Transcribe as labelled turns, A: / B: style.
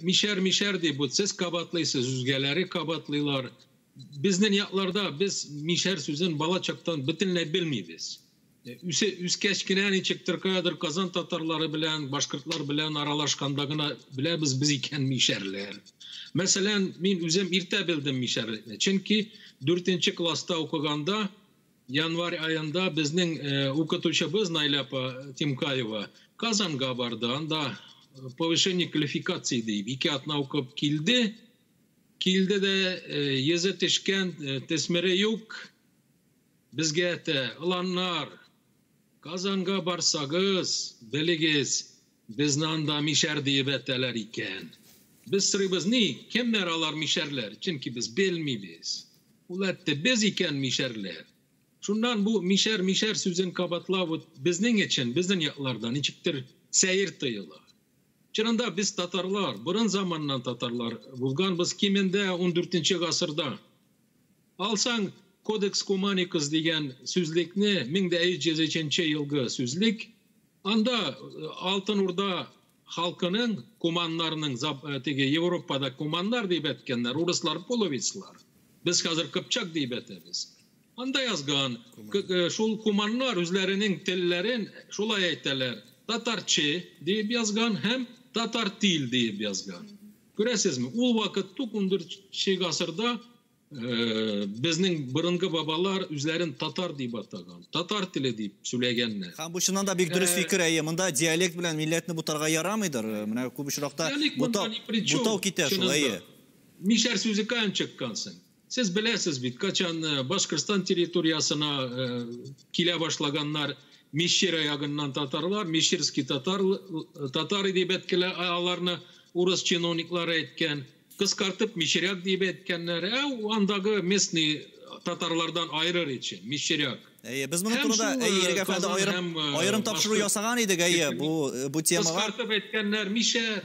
A: мишәр, мишәр дип, вот сез кабатлыйсыз, үзгәләре кабатлыйлар. Безнең якларда без мишәр сүзен бала чактан бөтенләй белмибез. Үскәч кенә ничектер каядыр Казан татарлары белән, башкортлар белән аралашканда гына беләбез без икән мишәрләр. Мәсәлән, мин үзем иртә белдем мишәрлекне. Чөнки 4 класста укыганда, январь аенда безнең укытучыбыз Наилә апа Тимкаева Казанга барды. Анда повышение квалификации дип, 2 атна укып килде. Килде дә йөзе төшкән, төсмере юк. Безгә әйтә, оланнар, Казанга барсагыз, белегез, безне анда мишәр диеп әйтәләр икән. Без сорыйбыз, ни, кемнәр алар мишәрләр? Чөнки без белмибез. Ул әйтте, без икән мишәрләр. Шуннан бу мишәр, мишәр сүзен кабатлау вот безнең өчен, безнең якларда ничектер сәер тоела. Чынында без татарлар, борын заманнан татарлар булганбыз, кимендә 14 гасырда. Алсаң, Кодекс Куманикус дигән сүзлекне, 1303 елгы сүзлек, анда Алтын Урда халкының, куманнарның, теге Европада куманнар дип әйткәннәр, урыслар половецлар. Без хәзер кыпчак дип әйтәбез. Анда язган, шул куманнар үзләренең телләрен шулай әйтәләр. Татарчы дип язган һәм татар тил дип язган. Күрәсезме? Ул вакыт тук 14 гасырда безнең борынгы бабалар үзләрен татар дип атаган, татар теле дип сөйләгәннәр.
B: Һәм бу чыннан да бик дөрес фикер, әйе. Монда диалект белән милләтне бутарга ярамыйдыр. Менә күп очракта бутау китә шул, әйе.
A: Мишәр сүзе каян чыккан соң? Сез беләсез бит, качан Башкортстан территориясенә килә башлаганнар Мещера ягыннан татарлар, мещерский татар, татары дип әйткәләр, аларны урыс чиновниклары әйткән. Кыскартып мещеряк дип әйткәннәр. Андагы местный татарлардан айырыр өчен, мещеряк.
B: Әйе, без моның турында, әйе, Ирек әфәнде, аерым тапшыру ясаган идек, әйе, бу темага.
A: Кыскартып әйткәннәр, мишәр.